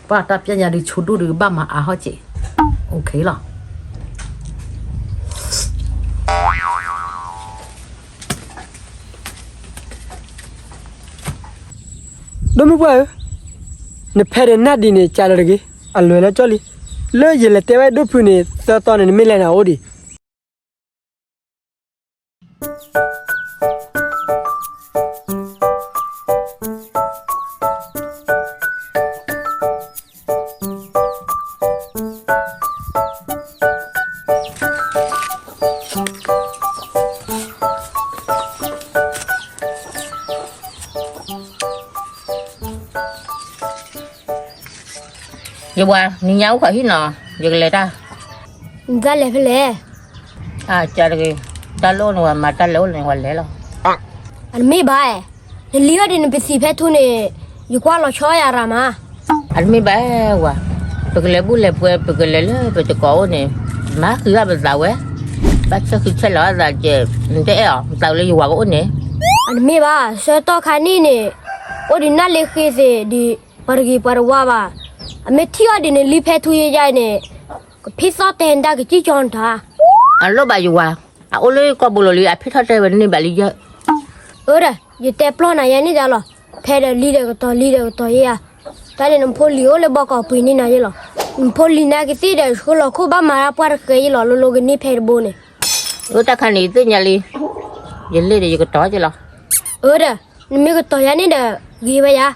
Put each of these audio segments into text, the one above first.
ပှၤတၢ်ပျဲညါဒုးဆိဒိၣ်ဒုးကဘၣ်မၤအါဟီၣ်က့ၤ, အိၣ်ခ့လီၤ. ဒိၣ်မုၢ်ပှၢ်ဧၢ, နဖဲဒီးနၢ်ဒံးန့ၣ် ကးလီၤတဂ့ၤ, အလွဲၢ်လၢကၠီလံ. လၢယလဲၤတဲဝဲဒိၣ်ဖုန့ၣ် သၢသီန့ၣ် နမ့ၢ်လဲၤန့ၣ်အိၣ်ဒံး. ယဝၤ နံၤညါအိၣ်ခိးဟံၣ်နီၤ, ယကလဲၤတၢ်. နတၢ်လဲၤဖဲလဲၣ်. အကတဂ့ၤ, တၢ်လၢအိၣ်န့ၣ် ဝၤမၤတၢ်လဲၤအိၣ်န့ၣ် ဝၤလဲၤလီၤ. အတမ့ၢ်ဘၣ်, နလံၤအီၤဒ်နပသံၣ်ဖဲထူန့ၣ်, ယကွၢ်လီၤဆီယၤရၤမး. အတမ့ၢ်ဘၣ်ဝၤ, ပကလဲၤဘူၣ်လဲၤပှဲၤ ပကလဲၤလၢပတကိးအိၣ်န့ၣ်, မၤဃံးဘၣ်ပသးဝဲ, ဘၣ်ဆၢဃံးဆဲးလီၤအသးကဲ, နတအဲၣ်အီၤ ပသးဝဲလၢယဝၤကအိၣ်န့ၣ်. အတမ့ၢ်ဘၣ်, ဆၢကတီၢ်ခါနံၣ်န့ၣ်, အိၣ်ဒံးနၢ်လ့ဃ့သ့ၣ်ဒံး, ပှၤတဂ့ၤပှၤတဝါဘၣ်. အမ့ၢ်ထံၣ်အီၤဒ်နလံၤဖဲထူယဲယဲန့ၣ်, ကဖံးသီတဲနတၢ်ကစံၣ်ကၠီနတၢ်. အလိၣ်ဘၣ်ယဝၤ, အအိၣ်လၢကီၢ်ဘိလိၤလံ အဖံးထီၣ်တဲဝဲန့ၢ်ဘၣ်လံယဲ. အၢဒီး, ယတဲပျီၢ်နၤယဲန့ၣ်ဒ်လီၤ, ဖဲဒီးလံဒီးကတီၤလံဒီးကတီၤယဲဧါ. တၢ်န့ၣ်နဖိလံၤအိၣ်လၢဘီကီၢ်ပှ့ၤန့ၢ်နၤယဲလီၤ. နဖိလံၤနၤကသ့ၣ်ဒီး ဆှၢလီၤခိၣ်ဘၣ်မၤတၢ်ပှၢ်တဃဲယဲလီၤ လိၤလိၤကန့ၢ်ဖဲတဘိန့ၣ်. အၢတၢ်ခါန့ၣ်ယသ့ၣ်ညါလံ, ယလံဒီးယကတီၤက့လီၤ. အၢဒီး, နမ့ၢ်ကတီၤယၤန့ၣ်ဒီး, ဂ့ၤဝဲယၤ.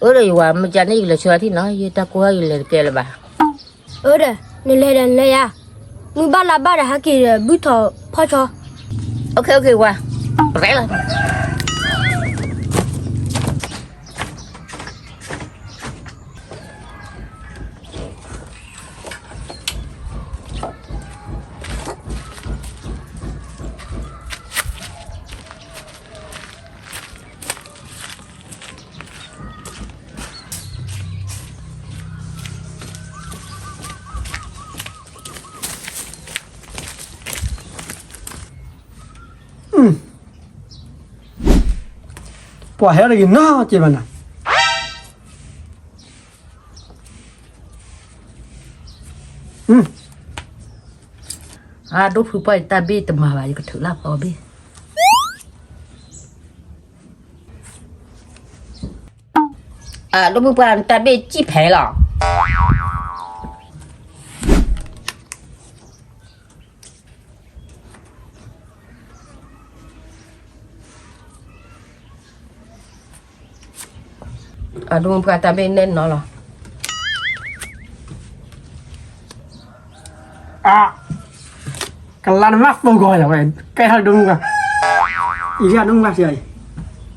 အၢဒီးယဝၤ မ့ၢ်ကန့ၣ်ယကလဲၤဆၢထံၣ်နီၤ ယတၢ်ကိၢ်ဟဲယလဲၤတကဲလၢၤဘၣ်. အၢဒီး, နလဲၤဒီးနလဲၤယၤ, မုၢ်ဘၣ်လါဘၣ်ဒီးဟဲက့ၤဒီးဘုၣ်ထီၣ်ဖီၣ်ဆီ. အိၣ်ခ့အိၣ်ခ့ဝၤ, ပရဲလီၤ. ပှၤဟဲတဂ့ၤနီၤက့ဘၣ်နၤ. အဒိၣ်ဖုပှၢ်ယတၢ်ဘ့ၣ်တမၤဘၣ် ယကထုးလၢဖီဘ့ၣ်. အဒိၣ်ဖုပှၢ်တၢ်ဘ့ၣ်စံၣ်ဖဲလီၤ. အဒိၣ်ဖုပှၢ်တၢ်ဘ့ၣ်နဲၣ်နီၤလီၤ. အ, ကလါနမၤသိကီးယဝဲ, ကဲထီၣ်ဒိၣ်မုၢ်ပှၢ်, အံၤဒိၣ်မုၢ်ပှၢ်စံးအံၤ,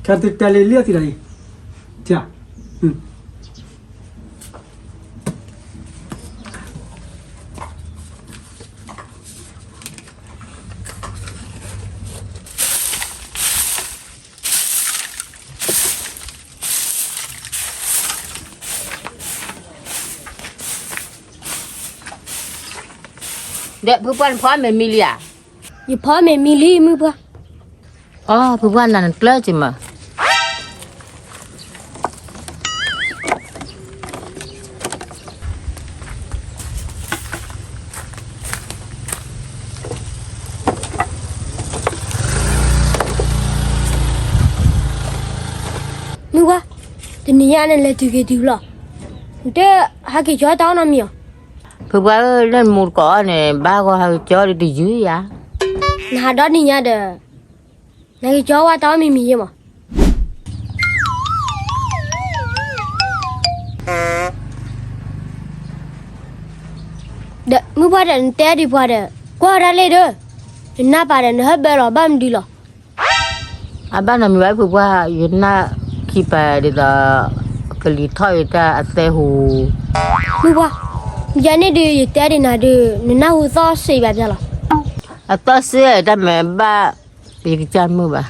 ကဲသုတဲလံလံအသံလီၤအံၤ, က, ဒီးဖုပှၢ်နဖီမ့ၤမံလံဧါ. ယဖီမ့ၤမံလံမုၢ်ပှၢ်. အီ ဖုပှၢ်နၤနကျၢၢ်က့ၤမး. မုၢ်ပှၢ်, တနံၤညါနလဲၤတုၤက့ၤတုၤလီၤ. နတဟးက့ၤကၠီတၢ်အီၣ်နီတမံၤဧါ. ဖုပှၢ်ဧၢ, လၢနမိၢ်တကိးအီၤန့ၣ် ဘၣ်ဂီၤဟးက့ၤကၠီဒုးတယုၢ်ယၤ. နဟးဒီနံၤညါဒီး နက့ၤကၠီဝဲတၢ်အီၣ်မံၤမံၤယဲမး. ဒီးမုၢ်ပှၢ်ဒီး နတဲဒံးပှၤဒီး ကွၢ်တၢ်လံဒီး, နနၢ်ပာ်ဒီး နဟၢဖၢလီၤဘၣ်မနုၤလီၤ. အဘၣ်နီတမံၤဘၣ်ဖုပှၢ်, ယနၢ်ခံပၤဒ်သိး ကလံၤထီၣ်ယတၢ်အသဲဟူ. မုၢ်ပှၢ်, ယၤန့ၣ်ဒုး ယတဲဒံးနၤဒုး နနၢ်ဟူသီၣ်စံးဘၣ်ပျၢ်လီၤ. အသီၣ်စံးတၢ်မ့ၢ်ဘၣ် ယကစၢ်မုၢ်ဘၣ်.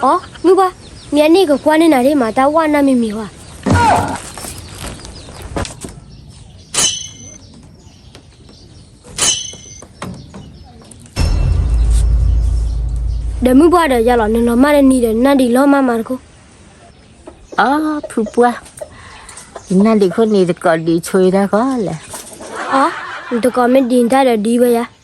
အီ မုၢ်ပှၢ်, မ့ၢ်အန့ၣ်ကကွၢ်န့ၢ်နၤဒ်မး တၢ်ဝၣ်နၢ်မံၤမံၤဝဲ. ဒီးမုၢ်ပှၢ်ဒီးယၤလီၤ နလီၤမၢ်တနံၤဒီး နၢ်ဒံးလီၤမၢ်မးတခိၣ်. အီ ဖုပှၢ်, ယနၢ်ဒံးခိၣ်န့ၣ် တကိးဒံးဆိတၢ်ဃီလဲၣ်. အီ, နတကိးမ့ၢ်ဒံးတၢ်ဒီးဒံးဝဲယၤ.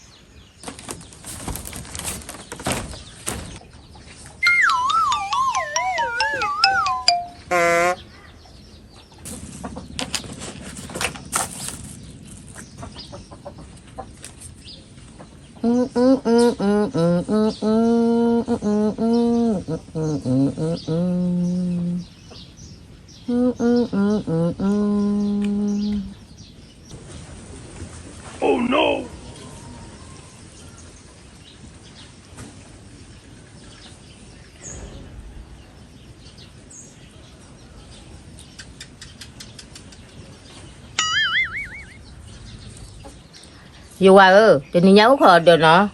ယဝၤဧၢ, တနံၤညါအိၣ်ခိးအီၤဒီးနီၤ.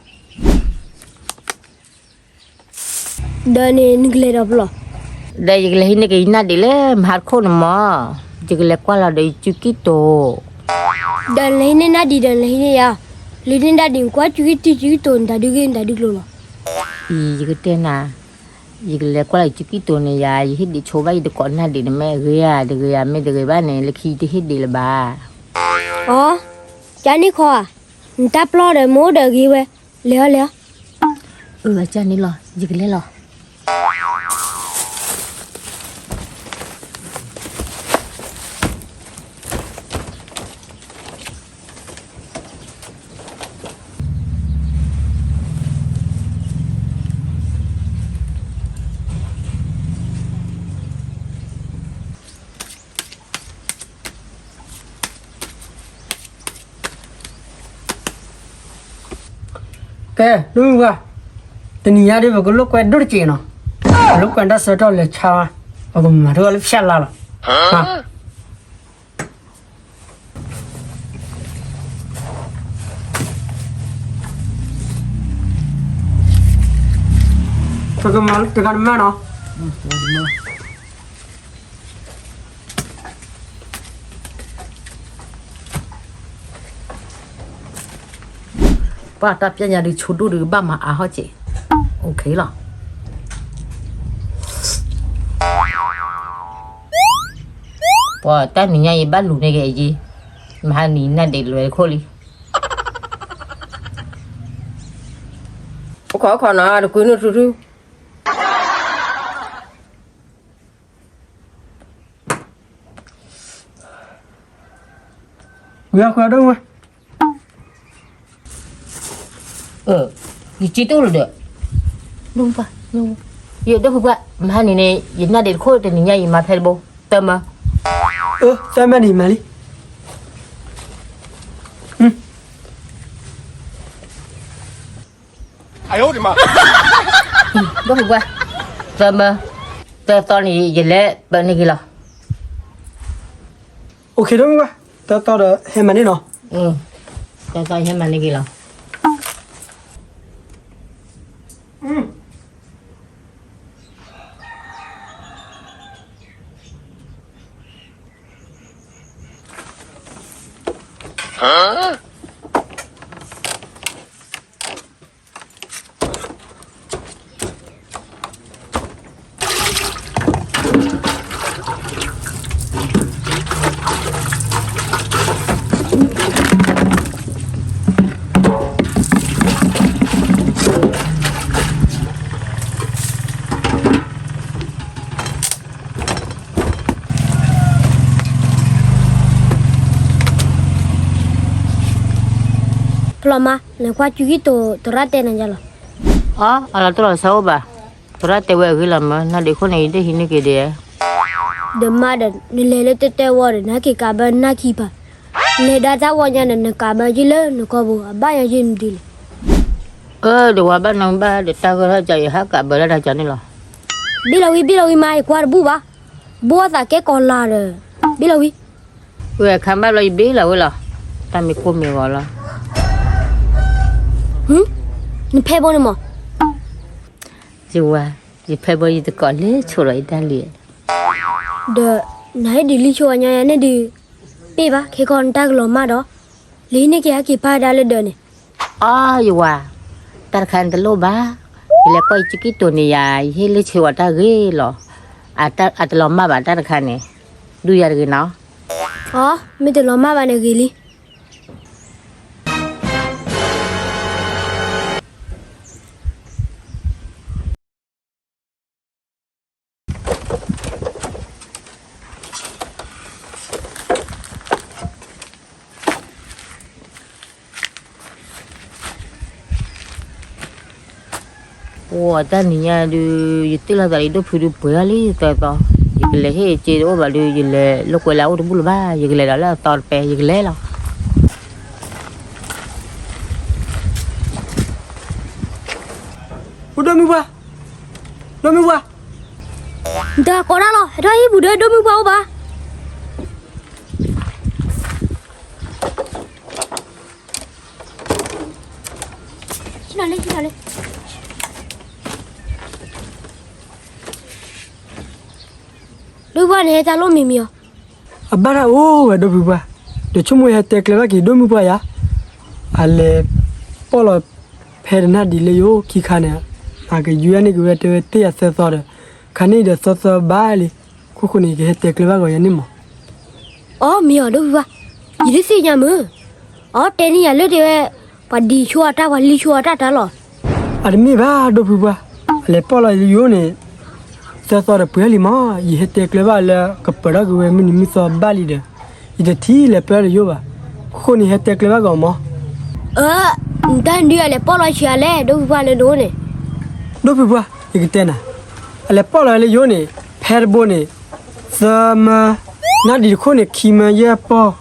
ဒီးန့ၣ်နကလဲၤဒီးပလီၢ်. ဒီးယကလဲၤဟံးန့ၢ်က့ၤယနၢ်ဒံးလၢမဟါတခိၣ်န့ၣ်မး, ယကလဲၤကွၢ်လီၤဒီးယစုကံၢ်တိၤ. ဒီးနလဲၤဟံးန့ၢ်နၢ်ဒံးဒီးနလဲၤဟံးန့ၢ်ယၤ, လဲၤန့ၢ်နၢ်ဒံးကွၢ်စုကံၢ်တံၢ်စုကံၢ်တိၤ နတၢ်ဒုးဂ့ၢ်နတၢ်ဒုးကျိၤလီၤ. အံၤ ယကတဲနၤ, ယကလဲၤကွၢ်လီၤယစုကံၢ်တိၤန့ၣ်ယၤ, ယဟ့ၣ်ဒံးဆိဘၣ်ယတကိးနၢ်ဒံးန့ၣ် မ့ၢ်အဂ့ၤဧါ, တဂ့ၤဧါ, မ့ၢ်တဂ့ၤဘၣ်န့ၣ် လၢခံယတဟ့ၣ်ဒံးလၢၤဘၣ်. အီ, ကန့ၣ်ခီဧါ, နတၢ်ပျီဒီးမ့ၢ်အိၣ်ဒီးအဂ့ၤဝဲ, လဲၤအီၤလဲၤအီၤ. အၢ အကန့ၣ်လီၤ, ယကလဲၤလီၤ. ကဲ ဒိၣ်မုၢ်ပှၢ်, တနံၤညါဒ်ပကလိာ်ကွဲဒိၣ်တစဲးနီၤ, ပလိာ်ကွဲတၢ်ဆၢကတီၢ်လဲၤဆါ, ပကမၤထီၣ်လၢဖျဲၣ်လါလီၤ. ပကမၤတဂၤတမၢ်နီၤ. ပှၤတၢ်ပျဲညါဒုးဆိဒိၣ်ဒုးဘၣ်မၤအါဟီၣ်စဲး, အိၣ်ခ့လီၤ. ပှၤတၢ်နံၤညါအံၤဘၣ်လူၤန့ၢ်က့ၤအယ့, မဟါနံၤနၢ်ဒံးလွဲခိၣ်လံ. အိၣ်ခိးအိၣ်ခိးနီၤ တကွံနုၢ်ထူထူ. ဝံၤအခွဲးဒိၣ်ဝဲ, ယစ့တအိၣ်လၢၤဒီး, ယဒိၣ်ဖုပှၢ် မဟါနံၤန့ၣ် ယနၢ်ဒံးတခိၣ်တနံၤညါအံၤမၤဖဲတဘိ, သၢမၢ, သၢမၢန့ၣ်မၤလံ. ဒိၣ်ပှၢ်, သၢမၢ, သၢသီန့ၣ် ယလဲၤပၢန့ၢ်က့ၤလီၤ. အိၣ်ခ့ ဒိၣ်ပှၢ်, သၢသီဒီးဟဲမၤန့ၢ်နီၤ. သၢသီယဟဲမၤန့ၢ်က့ၤလီၤ. ပလီၢ်မါ, နကွၢ်စုကံၢ်တိၤ သရၣ်တဲနၤယါလီၤ. အီ, အလီၤတိၢ်လီၤဆၢအိၣ်ဘၣ်, သရၣ်တဲဝဲအဂ့ၢ်လီၤမၢ, နၢ်ဒံးခိၣ်န့ၣ် ယတဟံးန့ၢ်က့ၤဒံး. ဒီးမါဒီး နလဲၤလၢတဲတဲဝီဒီး နဟဲက့ၤကးဘၢနၢ်ခံပၤ, လဲၤဒါတၢ်ဝီညါဒီး နကးဘၢယ့ၢ်လၢနကီၢ်ပူၤ အဘၣ်ယၤယ့ၢ်နဒုးလဲၣ်. အၢ ဒီးဝၤဘၣ်နီၢ်ဘၣ်ဒီး တၢ်ဂၢၢ်ထီၣ်ကၢ် ယဟးကးဘၢလၢတၢ်ကၢ်န့ၣ်လီၤ. ဘ့ၣ်လီၤဝံၤ ဘ့ၣ်လီၤဝံၤမါ ယကွၢ်တဘူၣ်ဘၣ်, ဘိသးကဲကီၤလၤဒီး, ဘ့ၣ်လီၤဝံၤ. ဝဲခါဘၣ်ဘျီ ယဘ့ၣ်လီၤဝဲလီၤ, တၢ်မ့ၢ်ကိၢ်မ့ၢ်ဂီၤလီၤ. နဖဲဘိန့ၣ်မး, ယဝၤ, ယဖဲဘိယတကိးလၢဆိဒီးယတၢ်လံ. ဒီး နဟ့ၣ်ဒုးလံဆိအညါယၤန့ၣ်ဒုး, ပ့ၢ်ဘၣ် ခဲကီးနတၢ်ကလီၤမၢ်ဒီး, လၢဟံးန့ၢ်က့ၤဟဲက့ၤပၢ်ဒၣ်လၢဒၢးန့ၣ်. အီ ယဝၤ, တၢ်တခါန့ၣ်တလိၣ်ဘၣ်, ယလဲၤကွၢ်ယစုကံၢ်တိၤန့ၢ်ယၤ ယဟ့ၣ်လၢဆိဝဲတၢ်ဂ့ၤလီၤ. အတလီၤမၢ်ဘၣ်တၢ်တခါန့ၣ်, ဒုးယၤတဂ့ၤနီၤ. အီ, မ့ၢ်တလီၤမၢ်ဘၣ်န့ၣ်ဂ့ၤလံ. ပှၤတၢ်နံၤညါဒုး ယတ့ၢ်လီၤသးလၢယဒိၣ်ဖုဒုးပှဲၤအီၤလံသၢသီ, ယကလဲၤဟ့ၣ်စ့တအိၣ်ဘၣ်ဒုး ယလဲၤလိာ်ကွဲလၢအအိၣ်တဘူၣ်လၢၤဘၣ်, ယကလဲၤဒီးလၢအသီတပဲ ယကလဲၤလီၤ. အိၣ်ဒိၣ်မုၢ်ပှၢ်, ဒိၣ်မုၢ်ပှၢ်, နတကိးတၢ်လီၤ, ဟဲထီၣ်ဟံၣ်ပူၤဒီး ဒိၣ်မုၢ်ပှၢ်အိၣ်ဘၣ်. ဒိၣ်မုၢ်ပှၢ်န့ၣ် ဟဲတၢ်လိၣ်မံၤမံၤအီၤ, အဘၣ်တၢ်အိၣ်ဝဲဒိၣ်ဖုပှၢ်, ဒီးဆိကမိၣ်ဟဲတဲကျဲဘၣ်က့ၤဒိၣ်မုၢ်ပှၢ်ယၤ, အလဲၤပီၣ်လီၤဖဲတနၢ်ဒံးလၢယအိၣ်ခံခါန့ၣ်, မၤကယူၤယၤန့ၢ်က့ၤဝဲတဲဝဲတ့ၢ်ယၤသၢသီဒီး, ခါန့ၣ်ဒီးသၢသီဘၣ်လံ, ခိၣ်ဃိန့ၣ် ယကဟဲတဲကျဲဘၣ်ဂီၤယၤန့ၣ်မး. အိ မ့ၢ်အီၤဒိၣ်ဖုပှၢ်, ယတသ့ၣ်ညါမုၢ်, အိ တဲန့ၢ်ယၤလၢတဲဝဲ, ပှၤဒံးဆိအတၢ် ပှၤလံၤဆိအတၢ်တၢ်လီၤ. အတမ့ၢ်ဘၣ်ဒိၣ်ဖုပှၢ်, အလဲၤပီၣ်လီၤလၢယအိၣ်န့ၣ် သၢသီဒီးပှဲၤလံမး, ယဟဲတဲကျဲဘၣ်လၢ ကပၢၤထီၣ်က့ၤဝဲမုၢ်နံၤမုၢ်သီဘၣ်လံဒီး, ယတထံၣ်လဲၤပၢၢ်လၢယအိၣ်ဘၣ်, ခိၣ်ဃိန့ၣ်ဟဲတဲကျဲဘၣ်ဂီၤမး. အၢ, နတၢ်ဒုးအလဲၤပီၣ်လီၤဆံးအါလဲၣ် ဒိၣ်ဖုပှၢ်လၢနအိၣ်န့ၣ်. ဒိၣ်ဖုပှၢ်, ယကတဲနၤ, အလဲၤပီၣ်လီၤလၢယအိၣ်န့ၣ်, ဖဲတဘိန့ၣ် သၢမၢ, နၢ်ဒံးတခိၣ်န့ၣ်ခံမၢယဲၢ်ပီၢ်,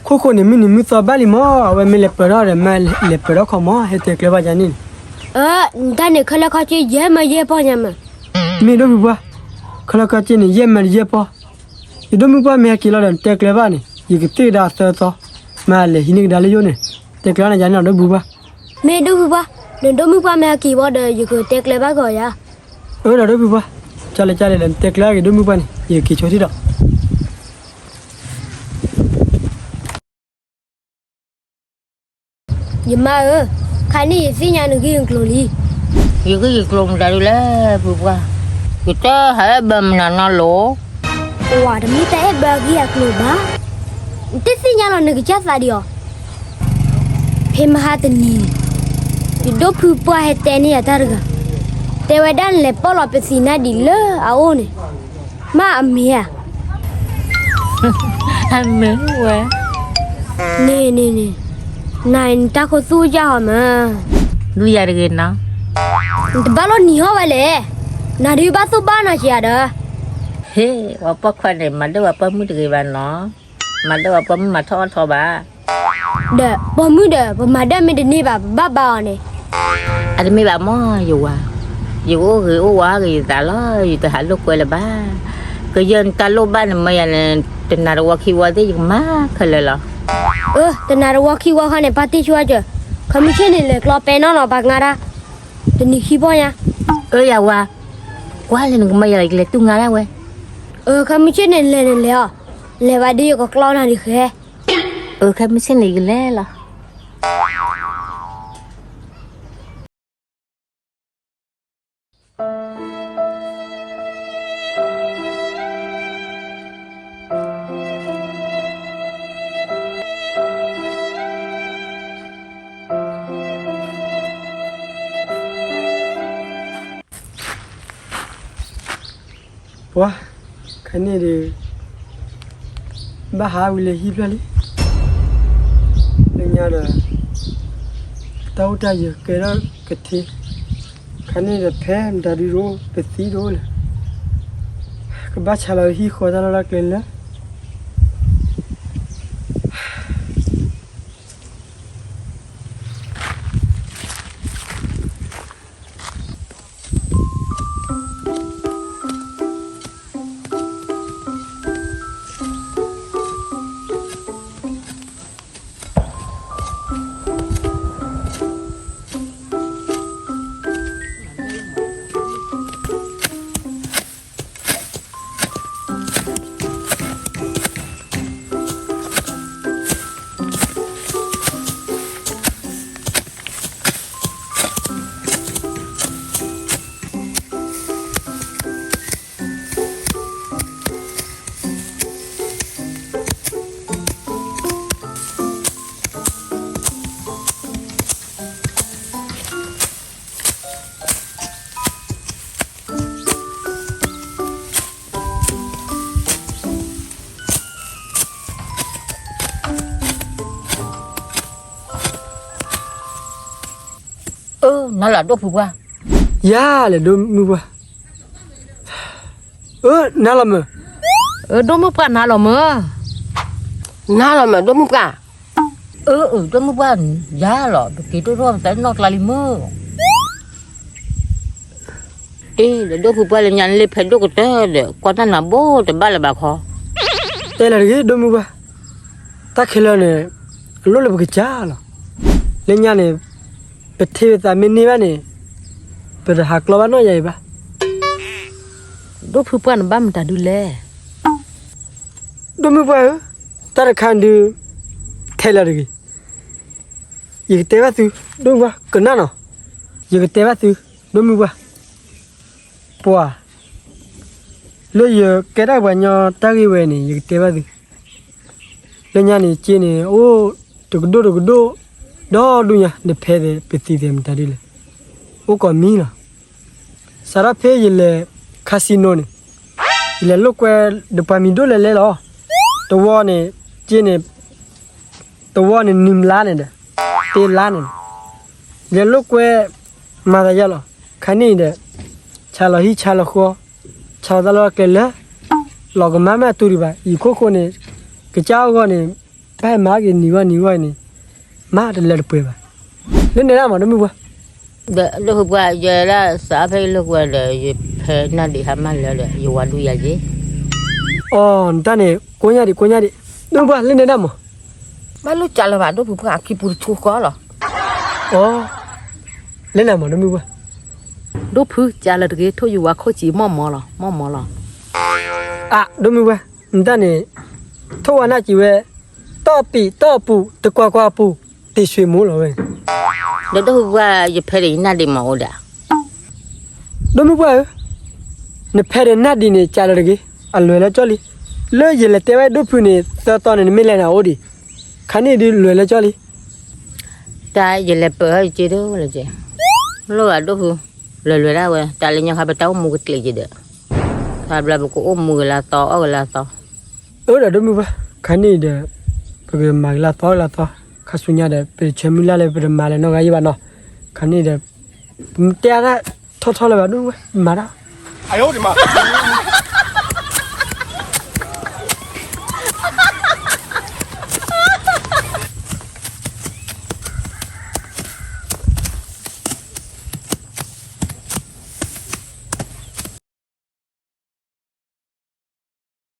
ခိၣ်ဃိန့ၣ်မုၢ်နံၤမုၢ်သီဘၣ်လံမး, အဝဲမ့ၢ်လဲၤပၢၤထီၣ်ဒီး မ့ၢ်လဲၤပၢၤထီၣ်ခီမး, ဟဲတဲကျဲဘၣ်ယၤန့ၣ်န့ၣ်. အၢ, နတၢ်န့ၣ်ခဲလၢာ်ခဲဆ့ယဲၢ်မၢယဲၢ်ပီၢ်ညါမး. မ့ၢ်ဒိၣ်ဖုပှၢ်, ခဲလၢာ်ခဲဆ့န့ၣ် ယဲၢ်မၢယဲၢ်ပီၢ်, ယဒိၣ်မုၢ်ပှၢ်မ့ၢ်ဟဲက့ၤလီၤဒီး နတဲကျဲဘၣ်န့ၣ် ယကသ့ၣ်ကဒါအသၢသီ, မ့ၢ်လဲၤဟံးန့ၢ်ကဒါလၢယအိၣ်န့ၣ်, တဲကျဲဘၣ်န့ၣ်ယၤန့ၣ်လီၤဒိၣ်ဖုပှၢ်. မ့ၢ်ဒိၣ်ဖုပှၢ်, နဒိၣ်မုၢ်ပှၢ်မ့ၢ်ဟဲက့ၤဘၣ်ဒီး ယကတဲကျဲဘၣ်ဂီၤယၤ. အၢဒီးဒိၣ်ဖုပှၢ်, ကၢ်လဲၣ်ကၢ်လဲၣ်ဒီး နတဲကျဲဘၣ်က့ၤဒိၣ်မုၢ်ပှၢ်န့ၣ် ယကက့ၤဆိထံၣ်ဒီး ယမါဧၢ, ခါန့ၣ်ယသ့ၣ်ညါနဂ့ၢ်နကျိၤလံ. ယဂ့ၢ်ယကျိၤမတၤဒုလဲၣ်ဖုပှၢ်, ယတဟဲအဲၣ်ဘၢမနၤနီတလိၤ. ပှၤတမ့ၢ်တၢ်အဲၣ်ဘၢအဂ့ၢ်အကျိၤဘၣ်, နတသ့ၣ်ညါလီၤနကစၢ်သးဒံးအီၤ. ဖဲမဟါတနံၤန့ၣ်, ယဒိၣ်ဖုပှၢ်ဟဲတဲန့ၢ်ယၤတၢ်တဂၤ, တဲဝဲဒၣ်နလဲၤပီၣ်လီၤပသံးနၢ်ဒံးလၢအအိၣ်န့ၣ်, မ့ၢ်အမ့ၢ်ဧါ. အမ့ၢ်ဝဲ. န့ၣ်န့ၣ်န့ၣ်, နၤနတၢ်ခိၣ်သူၣ်ယၢ်ဟီမး. ဒုးယၤတဂ့ၤနီၤ. နတဘၣ်လိၣ်နံၤဟီၣ်ဝဲလဲၣ်, နၤဒုးဘၣ်သူၣ်ဘၣ်နၤစံးယၤဒီး. ဟ့ၣ်, ပှၤပိာ်ခွါန့ၣ် မၤဒၢၣ်ပှၤပိာ်မုၣ်တဂ့ၤဘၣ်နီၤ, မၤဒၢၣ်ပှၤပိာ်မုၣ်မၤထီၣ်အီၣ်ထီဘၣ်. ဒီးပိာ်မုၣ်ဒီး ပမၤဒၢၣ်မ့ၢ်တန့ၢ်ဘၣ် ပဘၣ်ဘါအီၤန့ၣ်. အတမ့ၢ်ဘၣ်မ့ၢ်ယဝၤ, ယကအိၣ်ဂ့ၤအိၣ်ဝါဂ့ၤယသးလီၤ, ယတဟးလိာ်ကွဲလၢၤဘၣ်. ကယဲၢ်နတၢ်လိၣ်ဘၣ်န့ၣ်မ့ၢ်ယၤန့ၣ်, တနၤတဝီခံဝီသ့ၣ်ယကမၤခဲလၢာ်လီၤ. အၢ, တနၤတဝီခံဝီခါန့ၣ် ပာ်တ့ၢ်ဆိအကၢၤ, ခီမုၢ်ဆ့ၣ်န့ၣ် လဲၤကျီပဲနီၢ်နီၢ် ပှၤငါတၢ်, တနံၤခံပီၢ်ညါ. အၢယဝၤ, ကွၢ်လၢနကမၤယၤလီၤ ယကလဲၤတူၢ်ငါဒၣ်ဝဲ. အၢ, ခီမုၢ်ဆ့ၣ်န့ၣ် လဲၤန့ၣ်လဲၤအီၤ, လဲၤဘၣ်ဒီးယကကျီနၤဒံးဃဲ. အၢ, ခီမုၢ်ဆ့ၣ်န့ၣ်ယကလဲၤလီၤ. ပှၤ, ခဲန့ၣ်ဒီး ဘၣ်ဟးဝံၤလၢဟံၣ်ဖျၢၣ်လံ, လၢညါဒီး တၢ်အိၣ်တၢ်ယၢၤကဲထီၣ်ကထ့, ခဲန့ၣ်ဒီးဖဲမတၤဒုဒိၣ် ပသံဒိၣ်လဲၣ်, ကဘၣ်ဆါလီၤဟံၣ်ဃီတၢ်လီၢ်တၢ်ကျဲလၢ နၤလီၤဒိၣ်ဖုပှၢ်. ယၤလဲၣ်ဒိၣ်မုၢ်ပှၢ်. အၢ နၤလီၤမၢ်. အၢ ဒိၣ်မုၢ်ပှၢ်နၤလီၤမၢ်. နၤလီၤမၢ်ဒိၣ်မုၢ်ပှၢ်. အၢ အၢ ဒိၣ်မုၢ်ပှၢ် ယၤလီၤ ပက့ၤဒိၣ်ထီၣ်ပသးနီၢ်ကျါလံမၢ်. အ့ဒီးဒိၣ်ဖုပှၢ်လၢညါလ့ဖဲဒိၣ်ကတၢၢ်ဒီး ကွၢ်တၢ်နၤဘိတဘၣ်လၢၤဘၣ်ခီ. တဲလၢတဂ့ၤဒိၣ်မုၢ်ပှၢ်. တၢ်ခဲလၢာ်န့ၣ် အလိၣ်လၢပကစၢ်လီၤ. လၢညါန့ၣ် ပထံၣ်ပသးမ့ၢ်န့ၢ်ဘၣ်န့ၣ် ပတဟးကျီဘၣ်နီၢ်ယၤအံၤဘၣ်. ဒိၣ်ဖုပှၢ်နဘၣ်မတၤဒုလဲၣ်. ဒိၣ်မုၢ်ပှၢ်ဧၢ, တၢ်တခါဒုး ထဲလၢာ်တဂ့ၤ. ယကတဲဘၣ်သု, ဒိၣ်မုၢ်ပှၢ် ကနၣ်နီၤ, ယကတဲဘၣ်သု, ဒိၣ်မုၢ်ပှၢ်, ပှၤ လၢယကဲတၢ်ပှၤကညီတၢ်ဂ့ၢ်ဝဲန့ၣ် ယကတဲဘၣ်သု. လၢညါန့ၣ် က့န့ၣ် အိၣ်တကဒိၣ်တကဒိၣ် ဒီဒူၣ်ညါ, နဖဲဒီးပသံသဲးမတၤဒ်လဲၣ်. အိၣ်ကိးမံလီၤ. စးထီၣ်ဖဲယလဲၤ casino န့ၣ်, ယလဲၤလိာ်ကွဲဒီးပှၤမံၤဒိၣ်လဲၤလဲၤလီၤ. တဝီန့ၣ် က့န့ၣ် တဝီန့ၣ် နွံလါန့ၣ်ဒီး တ့လါန့ၣ်ဒီး လဲၤလိာ်ကွဲ မၤသးယါလီၤ. ခါန့ၣ်ဒီး ဆါလီၤဟံၣ်ဆါလီၤဃီ, ဆါလီၤတၢ်လီၢ်တၢ်ကျဲလၢ လီၤကမၣ်မ့ၢ်အတူဒံးဘၣ်. ယံၤခိၣ်ဃိန့ၣ် ကစၢ်အဂီၢ်န့ၣ် ဘၣ်ဟဲမၤက့ၤနံၤဂီၢ်နံၤဂီၢ်န့ၣ် မၤတလၢတပှဲၤဘၣ်. လၢန့ၣ်ဒၣ်မး ဒိၣ်မုၢ်ပှၢ်. ဒီးဒိၣ်မုၢ်ပှၢ် ယဲဒၣ်စးဖဲယလိာ်ကွဲဒီး ယဖဲနၢ်ဒံးဟါမၢ်လၢဒီး ယဝၤဒူယၤက့. အိ နတၢ်န့ၣ် ကိးညါဒံး ကိးညါဒံး, ဒိၣ်မုၢ်ပှၢ် လၢန့ၣ်ဒၣ်မး. ဘၣ်လိၣ်ကးလၢၤဘၣ် ဒိၣ်ဖုပှၢ် အခံပူၤတဆူဃီလီၤ. အိ လၢန့ၣ်မး ဒိၣ်မုၢ်ပှၢ်. ဒိၣ်ဖု ကးလၢာ်တဂ့ၤ ထိၣ်ယဝၤခိၣ်စံး မီၢ်မီၢ်လီၤ မီၢ်မီၢ်လီၤ. အ ဒိၣ်မုၢ်ပှၢ် နတၢ်န့ၣ် ထိၣ်ဝါနၢ်က့ၤဝဲ တီၢ်ပံာ်တီၢ်ပူၤ တကွၢ်ကွၢ်ပူၤ တ့ၢ်ဆွ့မိၢ်လီၤဝဲန့ၣ်. ဒီးဒိၣ်ဖုပှၢ် ယဖဲဒီးယနၢ်ဒံးမးအိၣ်ဒၣ်. ဒိၣ်မုၢ်ပှၢ်ဧၢ, နဖဲဒီးနၢ်ဒံးန့ၣ် ကးလၢာ်တဂ့ၤ, အလွဲၢ်လၢကၠီလံ. လၢယလဲၤတဲဝဲဒိၣ်ဖုန့ၣ် သၢသီန့ၣ် နမ့ၢ်လဲၤနၤအိၣ်ဒံး, ခါန့ၣ်ဒုးလွဲၢ်လၢကၠီလံ. တၢ်ယလဲၤပၢၢ်ယက့ဒိၣ်လၢက့, လိၣ်ဂၤဒိၣ်ဖု, လွဲၢ်လွဲၢ်ဒၣ်ဝဲ တၢ်လၢညါခါပတၢ်အိၣ်မူကကျံးက့ဒီး, ခါဘျီပကအိၣ်မူကလါသီ အီၣ်ကလါသီ. အၢ ဒီးဒိၣ်မုၢ်ပှၢ်, ခါန့ၣ်ဒီး ပကမၤကလါသီကလါသီ, ခါဆူညါဒီး ပတဆၢမုၢ်လၢ်လၢပတမၤလၢၤနီတဂၤအံၤဘၣ်နီၤ. ခါန့ၣ်ဒီး ပတဲအါထီၣ်ထီထီၣ်လၢၤဘၣ် ဒိၣ်မုၢ်ပှၢ်, မၤတၢ်.